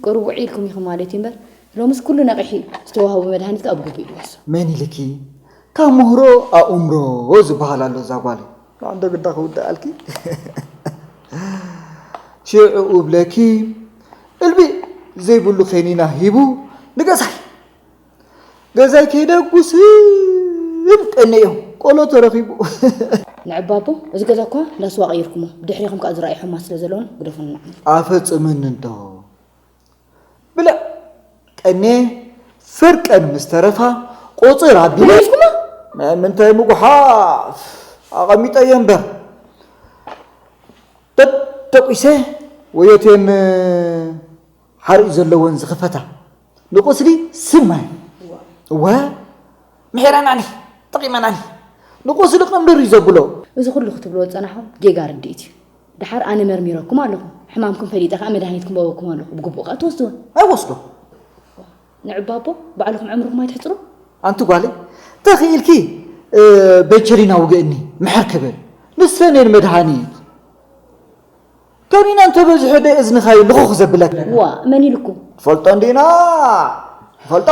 ቁሩብ ውዒ ኢልኩም ኢኹም ማለት እዩ እምበር፣ ሎምስ ኩሉ ነቒሑ እዩ። ዝተዋህቦ መድሃኒት ከኣ ብግቡእ እዩ ዝወስዶ። መን ኢልኪ? ካብ ምህሮ ኣእምሮ ዝበሃል ኣሎ እዛ ጓለይ። ንዓንዶ ግዳ ክውድኣልኪ። ሽዑ እብለኪ፣ እልቢ ዘይብሉ ኬኒና ሂቡ ንገዛይ ገዛይ ከይደጉስን ቀንየ ቆሎ ተረኺቡ። ንዕባቦ፣ እዚ ገዛ እኳ እንዳ ስዋ ቀይርኩሞ፣ ብድሕሪኹም ከኣ ዝረኣዩ ሕማት ስለ ዘለውን ግደፉና። ኣፈጽምኒ እንዶ። ብልዕ ቀንየ ፈርቀን ምስ ተረፋ ቁጽር ኣቢለ መሊስኩሞ? ምንታይ ምጉሓፍ ኣቐሚጠዮ እምበር። ደደቂሰ ወዮቴን ሓርኢ ዘለወን ዝኽፈታ ንቁስሊ ስም ማይ። እወ፣ ምሒረናኒ፣ ጠቒመናኒ። ንቁስሊ ቀንበር እዩ ዘብሎ። እዚ ኩሉ ክትብልዎ ዝጸናሕኩም ጌጋ ርድኢት እዩ። ደሓር ኣነ መርሚረኩም ኣለኹ። ሕማምኩም ፈሊጠ ከኣ መድሃኒትኩም በበኩም ኣለኹ። ብግቡእ ከኣ ትወስድወን። ኣይወስዶ። ንዕባቦ ባዕልኹም ዕምርኹም ኣይትሕጽሩ። ኣንቲ ጓለይ፣ ተኽኢልኪ፣ እ፣ በንቸሪና ውግእኒ፣ ምሕር ክብል። ንሰን እየን መድሃኒት። ከኒና እንተበዚሑ ዶ እዝንኻ እዩ ልኹኽ ዘብለካ? ዋ፣ መን ኢልኩም? ትፈልጦ እንዲና፣ ንፈልጦ።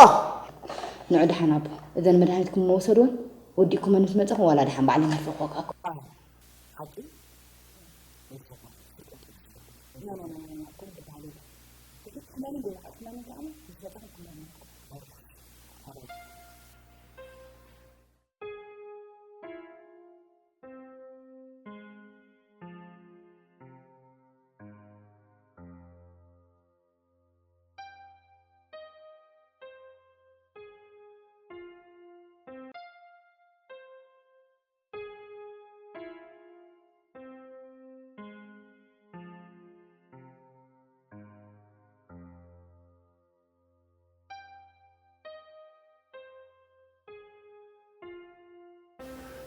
ንዑ ደሓን ኣቦ፣ እዘን መድሃኒትኩም መውሰድወን፣ ወዲእኩመን ምስ መጻኹም ዋላ ደሓን ባዕለይ መርፌ ክወግኣኩም።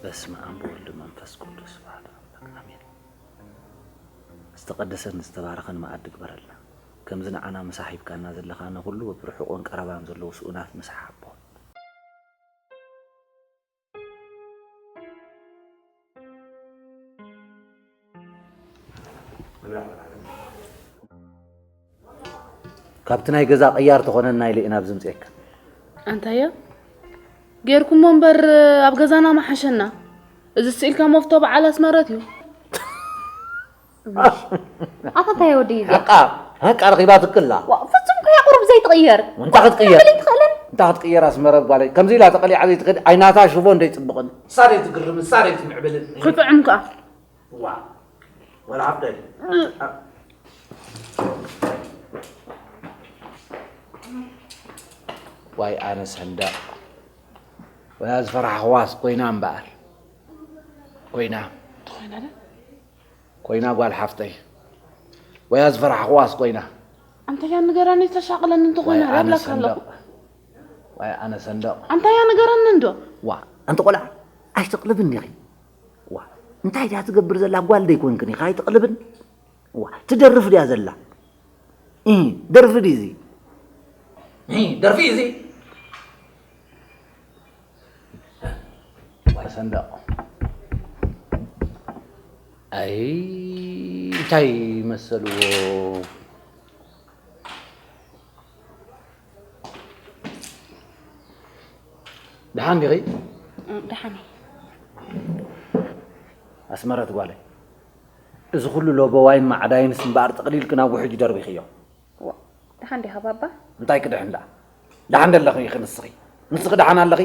በስመ ኣብ ወወልድ ወመንፈስ ቅዱስ ኣሐዱ ኣምላክ ኣሜን። ዝተቀደሰን ዝተባረኸን መኣዲ ግበረልና። ከምዚ ንዓና ምሳሕ ሂብካና ዘለኻ፣ ንኹሉ በብርሑቕን ቀረባን ዘለዉ ስኡናት ምሳሕ ኣቦ። ካብቲ ናይ ገዛ ቅያር ተኾነና ኢለ ኢና ኣብዚ ምፅኤካ። ኣንታዮ? ጌርኩሞ እምበር ኣብ ገዛና ምሓሸና። እዚ ስኢልካ መፍቶ በዓል ኣስመረት እዩ። ኣታ እንታይ ወዲ እዩ? ሓቃ፣ ሓቃ ረኺባ ትክላ። ዋ፣ ፍጹም ከያ ቁሩብ ዘይትቕየር። እንታይ ክትቅየር? ትብል ኣይትኽእልን? እንታይ ክትቅየር ኣስመረት ጓለይ? ከምዚ ኢላ ተቐሊዓ ዘይትኸድ ኣይናታ ሽቦ እንደይጽብቕን። ሳሬት ግርም፣ ሳሬት ምዕብልን። ክጥዕም ከኣ። ዋ፣ ወላ ሓፍተይ። ዋይ ኣነ ሰንደቕ። ወላ ዝፈራሕኽዋስ ኮይና እምበኣር። ኮይና። ተኾይና ዶ? ኮይና ጓል ሓፍተይ። ወያ ዝፈራሕኽዋስ ኮይና። ኣንታያ ንገራኒ ተሻቕለኒ እንተኾይና፣ ዋይ ኣነ ይብለካ ኣለኹ። ሰንደቕ። ዋይ ኣነ ሰንደቕ። ኣንታያ ንገረኒ እንዶ። ዋ፣ ኣንቲ ቆልዓ፣ ኣይትቕልብኒ ኢኺ። ዋ፣ እንታይ ድያ ትገብር ዘላ? ጓል ደይኮንክን ኢኻ፣ ኣይትቕልብን። ዋ፣ ትደርፍ ድያ ዘላ? እ፣ ደርፊ ድዩ እዚ? እ፣ ደርፊ እዩ እዚ። ዋይ ሰንደቕ። ኣይ፣ እንታይ መሰልዎ? ደሓን ዲኺ? እ፣ ደሓን እየ። ኣስመረት ጓለይ፣ እዚ ኩሉ ሎበዋይን ማዕዳይንስ እምበኣር ጥቕሊልኪ ናብ ውሕጅ ደርቢኽዮ። ዋ፣ ደሓን ዲኻ ባባ? እንታይ ክድሕን ደኣ? ደሓን ደለኺ ኢኺ ንስኺ? ንስኺ ደሓን ኣለኺ?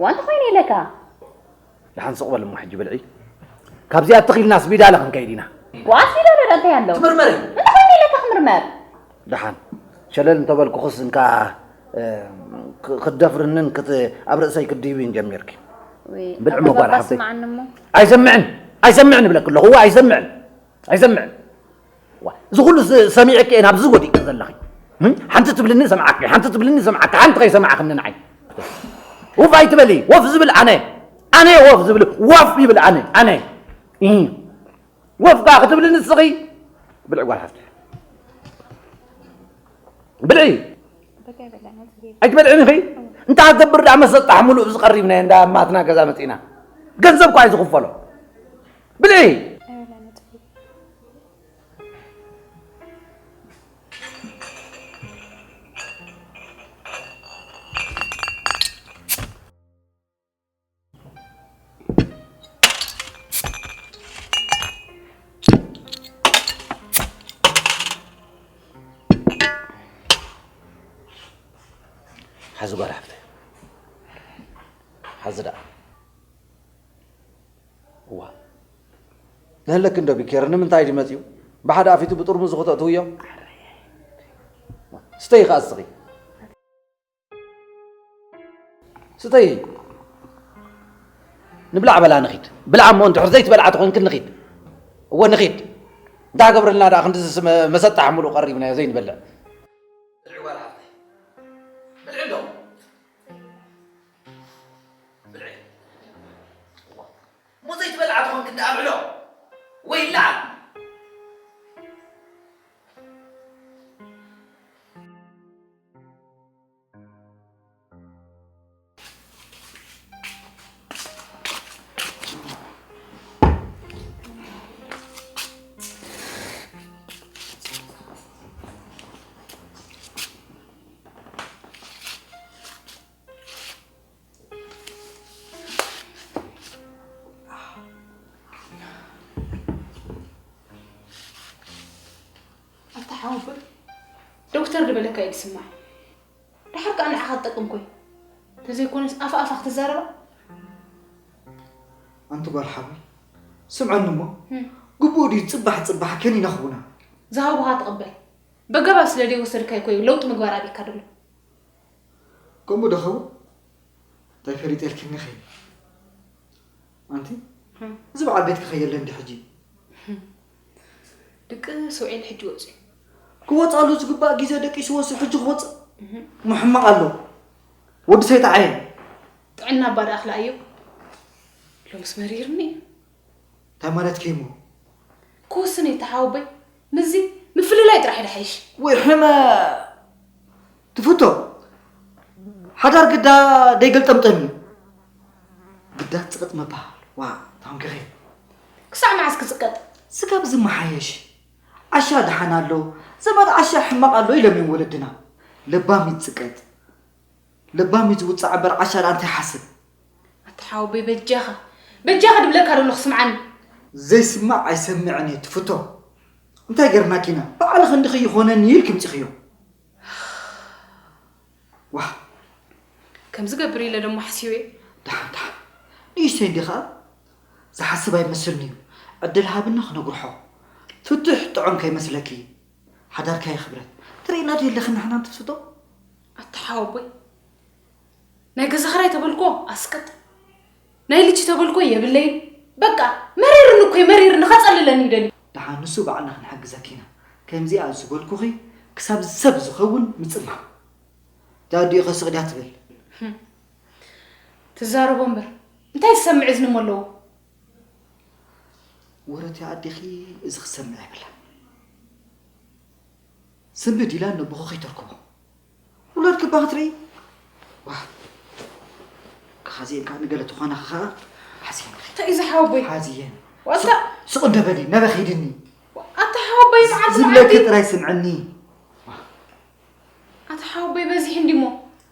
ዋንተ ኮይነ ኢለካ። ደሓን ስቕ በል እሞ ሕጂ ብልዒ። ካብዚኣ ትኽ ኢልና ስቢዳለ ክንከይድ ኢና። ዋስ ኢለ ዶ እንታይ ኣሎ? ትምርመሪ። እንታይ ኮይነ ኢለካ ክምርመር? ደሓን ሸለል እንተበልኩኽስ እንካ እ፣ ክ- ክትደፍርንን ክት ኣብ ርእሰይ ክትድይብን ጀሚርኪ። ወይ ብልዒ እሞ ጓል ኣባባ ሓፍተይ። ስምዓኒ እሞ። ኣይሰምዕን ኣይሰምዕን ይብለኪ ኣለኹ። እዋ ኣይሰምዕን ኣይሰምዕን። ዋ፣ እዚ ኩሉ ስ- ሰሚዐኪ እየ ናብዚ ወዲቂ ዘለኺ። እም? ሓንቲ ትብልኒ ሰምዓኪ፣ ሓንቲ ትብልኒ ሰምዓኪ፣ ሓንቲ ከይሰማዕክኒ ንዓይ። ውፍ ኣይትበሊ፣ ወፍ ዝብል ኣነ፣ ኣነ ወፍ ዝብል፣ ወፍ ይብል ኣነ፣ ኣነ። እም። ወፍ ከኣ ክትብልኒ ንስኺ። ብልዒ ጓል ሓፍተይ። ብልዒ። ኣይትበልዕን ኢኺ? እንታይ ክገብር ደኣ መሰጣሕ ሙሉእ እዚ ቀሪብናዮ እንዳ ማትና ገዛ መጺና። ገንዘብ እኳ እዩ ዝኽፈሎ። ብልዒ። ሓዚ ጓል ሓፍተይ ሓዚ ደኣ እዋ ነህለክ እንዶ ቢኬር ንምንታይ ድዩ መፅዩ ብሓደ ኣፊቱ ብጥርሙዝ ክተእትውዮ ስተይ ከኣ እስኺ ስተይ ንብላዕ በላ ንኺድ ብላዕ እሞ እንድሕር ዘይትበልዓ ተኾንክ ንኺድ እወ ንኺድ እንታይ ገብረልና ደኣ ክንድዚ መሰጣሕ ሙሉእ ቀሪብናዮ ዘይንበልዕ ብልዒ ጓል ሓፍተይ ብልዒ እንዶ ብልዒ እሞ ዘይትበልዓ ተኾንክ እንዳ ኣብዕሎ ወይ ይለዓል ኣታ ሓወቦይ ዶክተር ዝበለካ እዩ ዝስማዕ። ደሓር ከኣ ንዓኻ ትጠቅም ኮይ ተዘይኮነስ ኣፍ ኣፋ ክትዛረባ ኣንቲ ጓል ሓወይ ስምዐኒ እሞ ግቡእ ድዩ ፅባሕ ፅባሕ ከኒና ክቡና ዝሃቡኻ ትቕበል በገባ ስለ ደይወሰድካዮ ኮይ ለውጢ ምግባር ኣበይካ ደሎ ከምኡ ዶ ኸውን እንታይ ፈሊጠልኪ እኒኺ ኣንቲ እዚ በዓል ቤትኪ ከ የለን ድዩ ሕጂ ድቅስ ውዒሉ ሕጂ ወፂኡ ክወፅኣሉ ዝግባእ ግዜ ደቂስዎሲ ሕጂ ክወፅእ እሞ ሕማቕ ኣሎ ወዲ ሰይጣዓየ ጥዕና እባ ደኣ ክልኣዮ ሎምስ መሪርኒ እዩ እንታይ ማለትኪ እሞ ክውስን እየ ተሓወቦይ ምስዚ ምፍልላይ ጥራሕ እዩ ድሓይሽ ወይ ሕመ ትፍቶ ሓዳር ግዳ ደይገልጠምጠም እዩ ግዳ ትፅቕጥ ምባል ዋ ታንክኺ ክሳዕ መዓስ ክፅቀጥ ስጋብ ዝመሓየሽ ዓሻ ደሓን ኣሎ ዘመድ ዓሻ ሕማቕ ኣሎ ኢሎም እዮም ወለድና ለባም ይፅቀጥ ለባም እዩ ዝውፃዕ እምበር ዓሻ ደኣ እንታይ ይሓስብ ኣታ ሓወቦይ በጃኻ በጃኻ ድብለካ ደለኹ ስምዓኒ ዘይስማዕ ኣይሰምዕን እየ ትፍቶ እንታይ ገርናኪ ኢና ባዕልኺ እንዲኺ ይኾነኒ ኢልኪ ምፂኽዮ ዋእ ከምዚ ገብር ኢለ ደሞ ሓሲበዮ ደሓን ደሓን ንእሽተይ እንዲኻ ዝሓስብ ኣይመስልን እዩ ዕድል ሃብና ክነጉርሖ ፍትሕ ጥዑም ከይመስለኪ ሓዳርካ የኽብረት ትርእይና ዶ የለኽን ንሕና እንትፍስቶ ኣታ ሓወቦይ ናይ ገዛ ኽራይ ተበልኮ ኣስቅጥ ናይ ልጂ ተበልኮ የብለይን በቃ መሪርኒ እኮ መሪርኒ ከፀልለኒ ይደሊ ደሓን ንሱ ባዕልና ክንሕግዘኪ ኢና ከምዚኣ ዝበልኩኺ ክሳብ ሰብ ዝኸውን ምፅማም ዳዲኡ ኸስቕ ድያ ትብል ትዛረቦ እምበር እንታይ ዝሰምዕ እዝኒ እሞ ኣለዎ ወረቲ ኣዴኺ እዚ ክሰምዕ የብላን ስንብድ ኢላ ነቦኹ ከይተርክቦ ውላድ ክባ ክትርኢ ዋ ክሓዝየን ከዓ ንገለ ትኾና ከዓ ሓዝየን እንታይ እዩ ዝሓወቦይ ሓዝየን ዋታ ስቕ እንደ በሊ ነበ ኸይድኒ ኣታ ሓወቦይ መዓልቲ ዝብለኪ መዓልቲ ጥራይ ስምዕኒ ኣታ ሓወቦይ በዚሕ እንዲሞ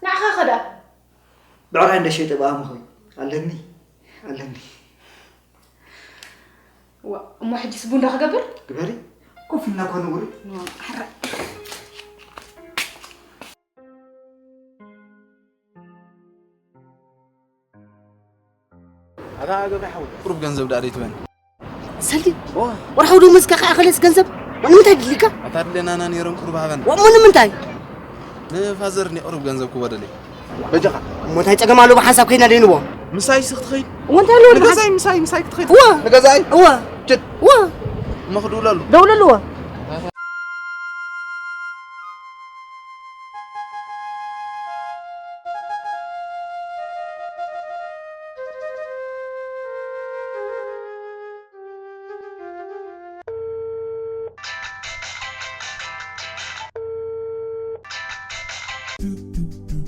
ንዓኻ ኸዳ ብዕራይ እንደ ሸይጠ ብኣምኾይ ኣለኒ ኣለኒ እሞ ሕጂስ ቡን ዶ ክገብር? ግበሪ ኮፍ ኢልና እኮ ንውዕል። ኣረ ኣታ ገብረ ሓወይ፣ ቁሩብ ገንዘብ ደኣ ደይትበኒ። ሰልዲ፣ ኦ። ወርሓዊ ደሞዝካ ከይኣኸለስ ገንዘብ? ንምንታይ ድልካ? ኣታ ድሌናና ነይሮም ቁሩብ ሃበና። ወ-፣ እሞ ንምንታይ? ንፋዘር እኒ ቁሩብ ገንዘብ ክወደለይ። በጃኻ። እሞ እንታይ ጸገም ኣለዎ? ብሓንሳብ ከይድና ደይንቦ? ምሳይ ስኽ ትኸይድ? እሞ እንታይ ኣለዎ? ንገዛይ ምሳይ፣ ምሳይ ክትኸይድ? እወ። ንገዛይ? እወ። ችድ። እወ። እሞ ክድውለሉ። ደውለሉ፣ እወ።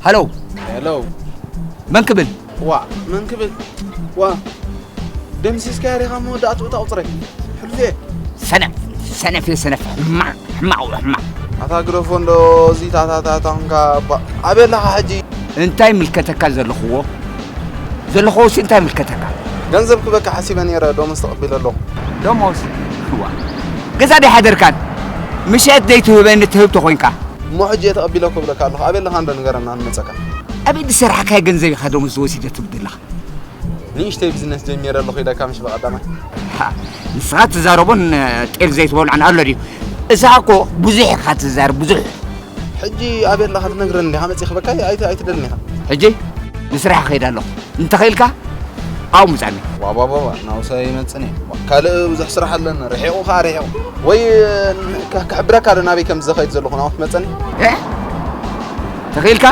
ሃሎ። ሄሎ። መን ክብል? ዋ፣ መን ክብል? ዋ፣ ደምሲስካያ ዲኻ መወዳእትኡ እታ ቁጽረይ? ሕሉፍ እየ። ሰነፍ፣ ሰነፍ እየ፣ ሰነፍ። ሕማቕ፣ ሕማቕ፣ ሕማቕ። ኣታ ግደፎ እንዶ፣ እዚ ታታታታ ኹንካ፣ ባ-፣ ኣበይ ኣለኻ ሕጂ? እንታይ ምልከተካ ዘለኽዎ? ዘለኽዎሲ እንታይ ምልከተካ? ገንዘብ ክበካ ሓሲበ ነይረ፣ ደሞዝ ተቐቢለ ኣለኹ። ደሞዝ? ዋ። ገዛ ደይ ሓደርካን? ምሸት ደይ ትህበኒ ትህብ ተኾይንካ? እሞ ሕጂ እየ ተቐቢለ ክብለካ ኣለኹ። ኣበይ ኣለኻ እንዶ ንገረና፣ ንመጸካ። ኣበይ ዝሰራሕካዮ ገንዘብ ኢኻ ደሞዝ ወሲደ ትብል ዘለኻ? ንእሽተይ ቢዝነስ ጀሚረ ኣለኹ ኢለካ ምሽ ብቐዳማይ። ሃ፣ ንስኻ ትዛረቦን ጤል ዘይትበልዖን ኣሎ ድዩ? እዛ እኮ ብዙሕ ኢኻ ትዛረብ፣ ብዙሕ። ሕጂ ኣበይ ኣለኻ ትነግረኒ ዲኻ? መጺእ ክበካ ኣይቲ-፣ ኣይትደልን ኢኻ። ሕጂ ንስራሕ እኸይድ ኣለኹ። እንተኸኢልካ ኣብኡ ምጻኒ። ዋ፣ ዋ፣ ዋ፣ ዋ፣ ናብኡ ሰብ ኣይመጽእን እየ። ዋ፣ ካልእ ብዙሕ ስራሕ ኣለኒ። ርሒቑ ከኣ ርሒቑ። ወይ፣ ን-፣ ከ-፣ ክሕብረካ ዶ ናበይ ከም ዝኸይድ ዘለኹ ናብኡ ትመጸኒ? እ? ተኸኢልካ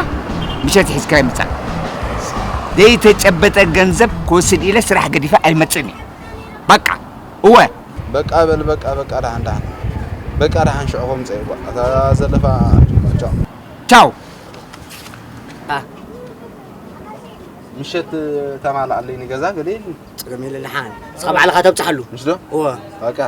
ምሸት ሒዝካዮ ምጻእ። ዘይተጨበጠ ገንዘብ ክወስድ ኢለ ስራሕ ገዲፈ ኣይመጽእን እየ። በቃ፣ እወ። በቃ በል፣ በቃ፣ በቃ፣ ደሓን፣ ደሓን። በቃ፣ ደሓን፣ ሽዑ ክምጽእ እየ። እታ ዘለፋ፣ ቻው። ቻው። አ። ምሸት ተማልኣለይ ንገዛ ገለ የለን። ጸገም የለን፣ ደሓን። ንስኻ ባዕልኻ ተብጽሓሉ። ምሽ ዶ? እወ። በቃ።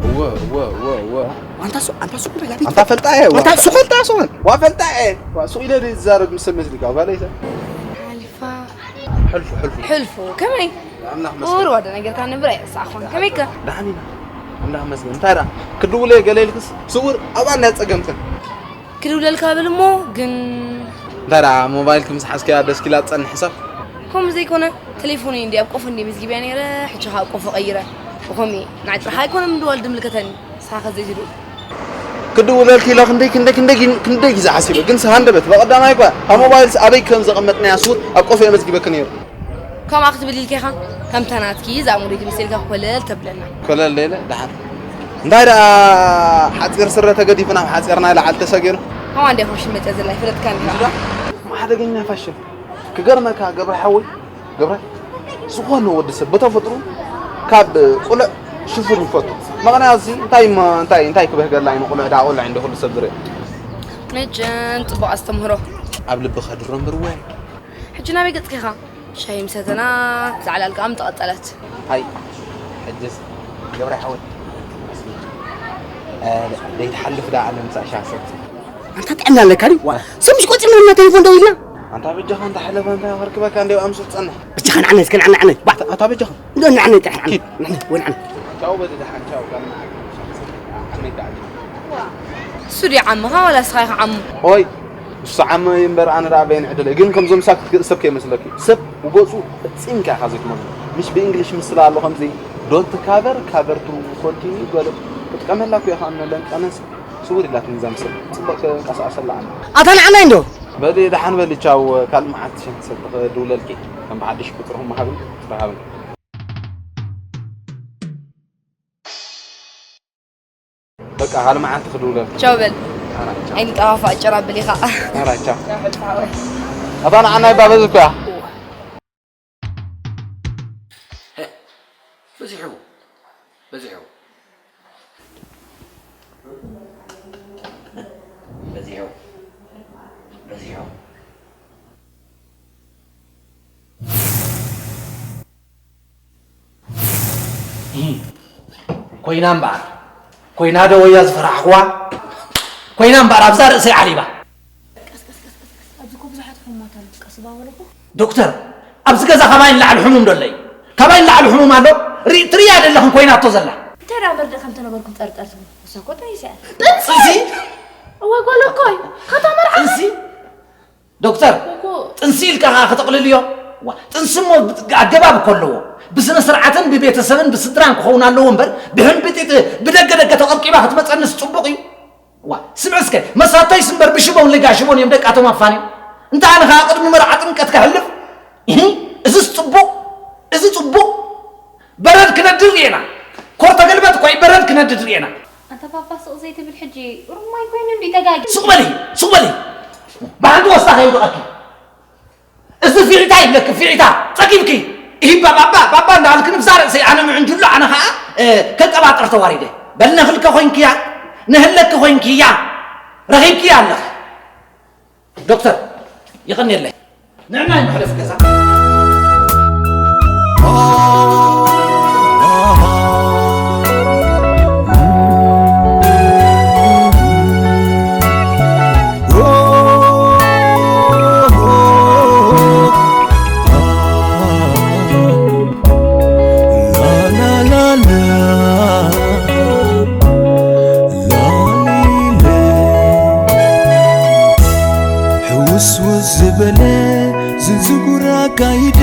እወ፣ እወ፣ እወ፣ እወ። ኣንታ ሱ-፣ ኣንታ ሱቕ በል፣ ኣቤት። ኣንታ ፈልጣ እየ፣ ዋ። ኣንታ ሱቕ፣ ፈልጣ ሱቕ በል። ዋ፣ ፈልጣ እየ። ዋ፣ ሱቕ ኢለ ድየ ዝዛረብ ምስ ሰብ መስልካ፣ ጓለይ ሰብ። ሓሊፋ። ሕልፉ፣ ሕልፉ። ሕልፉ፣ ከመይ? ኣምላኽ መስገን። ቁሩብ ወደ ነገርካ ንብረ እየ፣ ሳኾን። ከመይከ? ደሓን ኢና። ኣምላኽ መስገን። እንታይ ደኣ? ክድውል እየ ገለ ኢልክስ፣ ስውር፣ ኣብኣ እንድያ ጸገምክን። ክድውለልካ ብል እሞ፣ ግን እንታይ ደኣ፣ ሞባይልኪ ምስ ሓዝክያ ደስ ኪላ ትጸንሕ ሕሳብ? ከምኡ ዘይኮነ፣ ቴሌፎነይ እንድየ ኣብ ቆፎ እንድየ መዝጊበያ ነይረ፣ ሕጂ ኸኣ ኣብ ቆፎ ቀይረ። ብኸምኡ ንዓይ ጥራሕ ኣይኮነ ምድዋል ድምልከተኒ፣ ንስኻ ከ ዘይትድውል? ክድውለልኪ ኢለ ክንደይ፣ ክንደይ፣ ክንደይ፣ ክንደይ ግዜ ሓሲበ፣ ግን ሃንደበት፣ ብቐዳማይ እኳ፣ እታ ሞባይልስ ኣበይ ከም ዘቐመጥናያ ስውር ኣብ ቆፎ እየ መዝጊበኪ ነይረ። ከምኣ ክትብል ኢልካ ኢኻ፣ ከምታ ናትኪ ዝኣምሮ ድዩ መሲልካ ኮለል ተብለና። ኮለል ኢለ፣ ደሓን። እንታይ ደኣ ሓጺር ስረ ተገዲፉ ናብ ሓጺር ናይ ላዕሊ ተሰጊሩ? ከምኣ እንድያ ፋሽን መጽያ ዘላ፣ ኣይፈለጥካን ኢኻ። እዚ ዶ? ሓደገኛ ፋሽን። ክገርመካ ገብረ ሓወይ፣ ገብረ፣ ዝኾነ ወዲ ሰብ ብተፈጥሩ ካብ ቁልዕ ሽፉን ይፈቱ። ምኽንያቱ እዚ እንታይ እሞ፣ እንታይ፣ እንታይ ክበህገላ እዩ ንቁልዕ ደኣ ቁልዕ እንደ ኩሉ ሰብ ዝርኢ። መቸም ጽቡቕ ኣስተምህሮ። ኣብ ልብኻ ድሮ እምበር ወይ። ሕጂ ናበይ ገጽካ ኢኻ? ሻሂ ምሰተና፣ እዛ ዕላል ከኣ ምተቐጸለት። ሃይ፣ ሕጅስ ገብረ ሓወይ፣ እ፣ ደይትሓልፍ ደኣ ኣነ ምሳእ ሻሂ ሰቲ። ኣንታ ጥዕና ኣለካ ድዩ? ዋ፣ ሰብ ምሽ ቆጺርና ቴሌፎን ደዊልና። ኣንታ በጃኻ፣ ኣንታ ሓለፋ፣ ኣንታ ከርክበካ፣ እንደ ኣምሱ ትጸንሕ። በጃኻ ንዓነ፣ እስከ ንዓነ፣ ንዓነ። ዋ። ኣታ፣ ኣታ በጃኻ። እንዶ ንዓነ ጥራሕ፣ ንዓነ፣ ኪድ። ንዓነ፣ ወይ ንዓነ። ቻው በል፣ ደሓን ቻው፣ ጋር ዓመይ ከኣ። እሱ ድዩ ዓምኻ ዋላ እስኻ ኢኻ ዓሙ? ኦይ፣ እሱ ዓመ እምበር ኣነ ደኣ በየን ዕድለይ። ግን ከምዞም ሳክት ገጽ ሰብ ከይመስለኪ። ሰብ ብገጹ ፈጺምካ ኢኻ ዘይትመስሎ። ምሽ ብእንግሊሽ ምስላ ኣሎ ከምዚ፣ don't cover, cover to continue ገለ ክጥቀመላ እኮ ኢኻ እነ ለንቀነስ ስውር ኢላትኒ እዛ ምስል። ጽቡቕ ከንቀሳቕሰላ ኣነ። ኣታ ንዓናይ እንዶ? በሊ ደሓን በሊ ቻው፣ ካልእ መዓልቲ ሸንክ ሰብ ክድውለልኪ። ከም ብሓድሽ ቁጽርኹም ምሃብን ትረሃብን። በቃ፣ ካልእ መዓልቲ ክድውለልኪ። ቻው በል። ኣራ፣ ቻው። ኣይንጠፋፋእ፣ ጨራብል ኢኻ። ኣራ፣ ቻው። ቻው፣ ሕልፊ ሓወይ። ኣታ ንዓናይ ባበዝ እኮ እያ። በዚሑ፣ በዚሑ። በዚሑ፣ በዚሑ። ኮይና እምበኣር፣ ኮይና ዶ ወያ ዝፈራሕኽዋ? ኮይና እምበኣር ኣብዛ ርእሰይ ዓሊባ። ቀስ ቀስ ቀስ ቀስ ቀስ፣ ኣብዚ እኮ ብዙሓት ሕሙማት ኣለዉ። ቀስ እባ በሉ እኮ። ዶክተር፣ ኣብዚ ገዛ ካባይ ንላዕሊ ሕሙም ዶ ኣሎ እዩ? ካባይ ንላዕሊ ሕሙም ኣሎ? ርኢ ትርእያ ዘለኽን ኮይናቶ ዘላ። እንታይ ደኣ መርድእ ከም ተነበርኩም ጠርጠር ትብሉ? ንሳ እኮ ጥንሲ እያ። ጥንሲ? እወ ጓል እኮ እዩ። ካታ መርዓ ጥንሲ? ዶክተር፣ እኮ። ጥንሲ ኢልካ ከኣ ክጥቕልልዮ? ዋ፣ ጥንሲ እሞ ኣገባብ እኮ ኣለዎ። ብስነ ስርዓትን ብቤተሰብን ብስድራን ክኸውን ኣለዎ እምበር፣ ብሕምብጢጥ ብደገ ደገ ተቐብቂባ ክትመጸንስ ጽቡቕ እዩ? ዋ፣ ስምዒ እስከ፣ መሳቶይስ እምበር ብሽቦን ለጋ ሽቦን እዮም ደቃቶም ኣፋንዮም። እንተ ኣነ ከኣ ቅድሚ መርዓ ጥምቀት ከሕልፍ? እሂ፣ እዝስ ጽቡቕ? እዚ ጽቡቕ? በረድ ክነድድ ርኤና። ኮር ተገልበጥ እኮ እዩ፣ በረድ ክነድድ ርኤና። ኣንታ ባባ ስቕ ዘይትብል ሕጂ ሩማይ ኮይኑ እንዲ ተጋጊ። ሱቕ በሊ፣ ሱቕ በሊ። ብሓንቲ ወስታ ከይውድቐኪ። እዚ ፊዒታ ይብለኪ፣ ፊዒታ። ጸጊብኪ። ይሂባ ባባ፣ ባባ እንዳበልኪ ንብዛ ርእሰይ ኣነ ምዕንጅሎ፣ ኣነ ኸኣ፣ እ፣ ከቀባጥር ተዋሪደ። በል ነኽልከ ኮይንክያ፣ ነህለኪ ኮይንክያ። ረኺብክያ ኣለኺ። ዶክተር፣ የቐንየለይ። ንዕና ይመሕለፍ ገዛ። ሕውስውስ ዝበለ ዝንዝጉር ኣካይዳ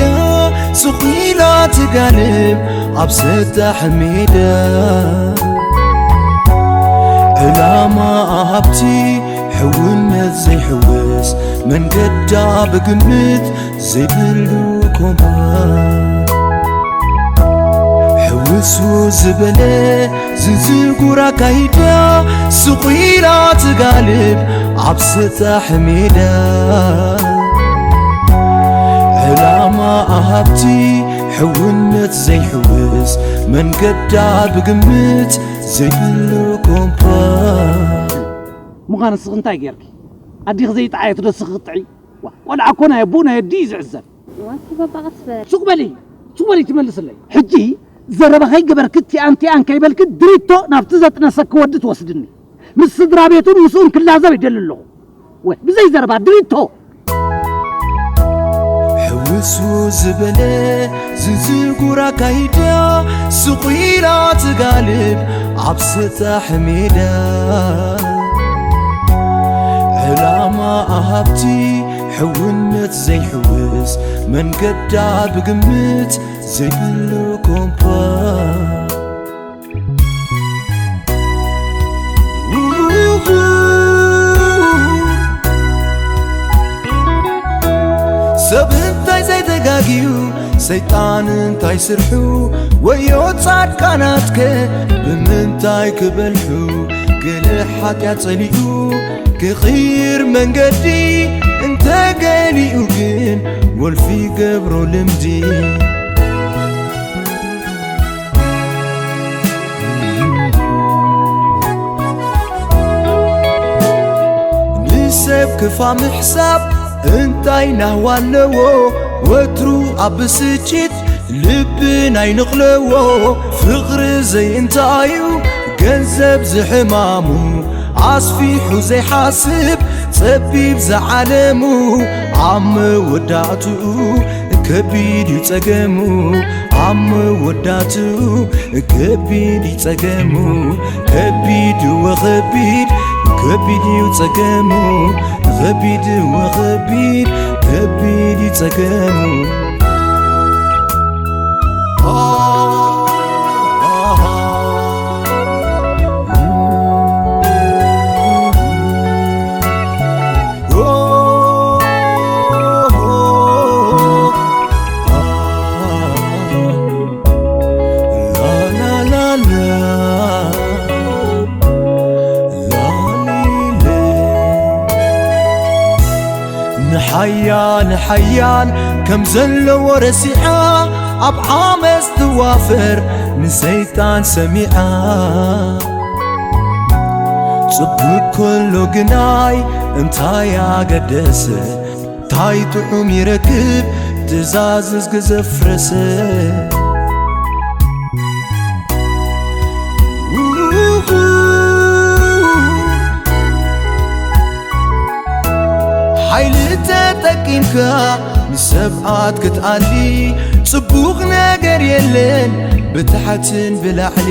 ስቕ ኢላ ትጋልብ ኣብ ሰጣሕ ሜዳ። ዕላማ ሃብቲ ሕውነት ዘይሕውስ መንገዳ ብግምት ዘይብሉ ኮምፓ። ሕውስውስ ዝበለ ዝንዝጉር ኣካይዳ ስቕ ኢላ ትጋልብ ኣብ ሰጣሕ ሜዳ። ዕላማ ሃብቲ ሕውነት ዘይሕውስ መንገዳ ብግምት ዘይብሉ ኮምፓ። ምዃን ንስኺ እንታይ ጌርኪ? ኣዴኺ ዘይጠዓየት ዶ ንስኺ ክትጥዕዪ? ዋ፣ ቆልዓ እኮ ናይ ኣቦኡ ናይ ኣዲኡ እዩ ዝዕዘብ። ዋቲ ባባ ቀስ በል። ሱቕ በሊ፣ ሱቕ በሊ ትመልስለይ። ሕጂ ዘረባ ከይገበርኪ ቲኣን ቲኣን ከይበልኪ ድሪቶ ናብቲ ዘጥነሰኪ ወዲ ትወስድኒ። ምስ ስድራ ቤቱን ምስኡን ክላዘብ ይደሊ ኣለኹ። ወይ፣ ብዘይ ዘረባ ድሪቶ። ሕውስውስ ዝበለ ዝንዝጉር ኣካይዳ ስቕ ኢላ ትጋልብ ኣብ ሰጣሕ ሜዳ። ዕላማ ሃብቲ ሕውነት ዘይሕውስ መንገዳ ብግምት ዘይብሉ ኮምፓ። ሰብ እንታይ ዘይተጋግዩ፣ ሰይጣን እንታይ ስርሑ፣ ወዮ ጻድቃናትከ ብምንታይ ክበልሑ? ገለ ሓጢኣት ጸሊኡ ክቕይር መንገዲ እንተገሊኡ ግን ወልፊ ገብሮ ልምዲ። ንሰብ ክፋ ምሕሳብ እንታይ ናህዋ ኣለዎ? ወትሩ ኣብ ብስጭት ልብና ይንቕለዎ። ፍቕሪ ዘይእንታዩ ገንዘብ ዝሕማሙ ኣስፊሑ ዘይሓስብ ጸቢብ ዝዓለሙ ኣብ መወዳእትኡ ከቢድ እዩ ጸገሙ ኣብ መወዳእትኡ ከቢድ እዩ ጸገሙ ከቢድ ወኸቢድ ከቢድ እዩ ጸገሙ ከቢድ ወኸቢድ ከቢድ እዩ ጸገሙ። ንሓያል ሓያል ከም ዘለዎ ረሲዓ ኣብ ዓመፅ ትዋፈር ንሰይጣን ሰሚዓ። ጽቡቅ ከሎ ግናይ እንታይ ኣገደሰ? ታይ ጥዑም ይረክብ ትእዛዝስ ግዘፍረሰ። ጠቂምካ ንሰብኣት ክትኣሊ ጽቡቕ ነገር የለን ብታሕትን ብላዕሊ።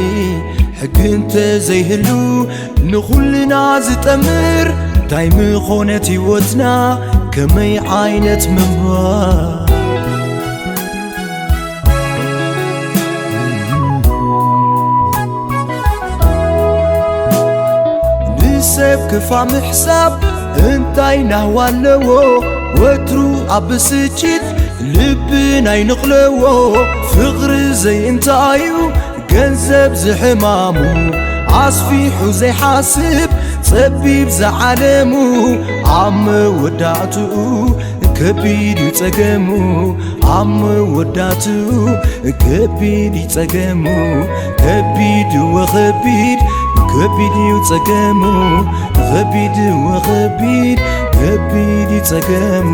ሕጊ እንተ ዘይህሉ ንኹልና ዝጠምር እንታይ ምኾነት ህይወትና? ከመይ ዓይነት ምንባር? ንሰብ ክፋ ምሕሳብ እንታይ ናህዋ ኣለዎ? ወትሩ ኣብ ብስጭት ልብና ይንቕለዎ። ፍቕሪ ዘይእንታዩ ገንዘብ ዝሕማሙ ኣስፊሑ ዘይሓስብ ጸቢብ ዝዓለሙ ኣብ መወዳእትኡ ከቢድ እዩ ጸገሙ። ኣብ መወዳእትኡ ከቢድ እዩ ጸገሙ። ከቢድ ወኸቢድ ከቢድ እዩ ጸገሙ። ከቢድ ወኸቢድ ከቢድ እዩ ጸገሙ።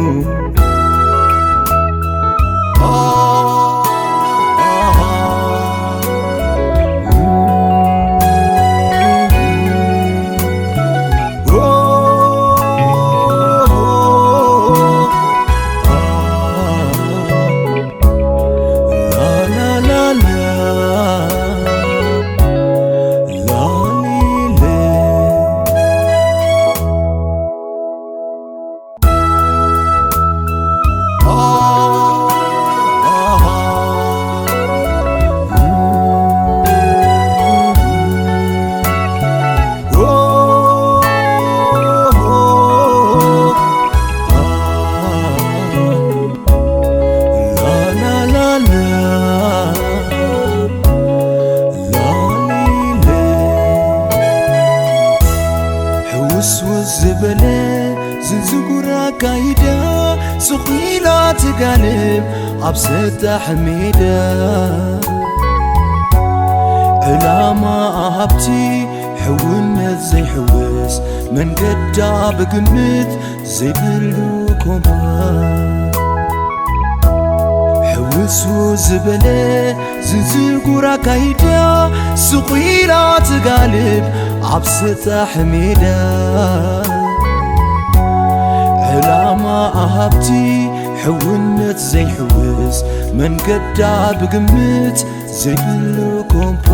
ሕውስውስ ዝበለ ዝንዝጉር ኣካይዳ ስኺላ ትጋልብ ኣብ ሰጣሕ ሜዳ። ዕላማ ሃብቲ ሕውነት ዘይሕውስ መንገዳ ብግምት ዘይብሉ ኮምፓ። ሕውስውስ ዝበለ ዝንዝጉር ኣካይዳ ስኺላ ትጋልብ ኣብ ሰጣሕ ሜዳ። ዕላማ ሃብቲ ሕውነት ዘይሕውስ መንገዳ ብግምት ዘይብሉ ኮምፓ።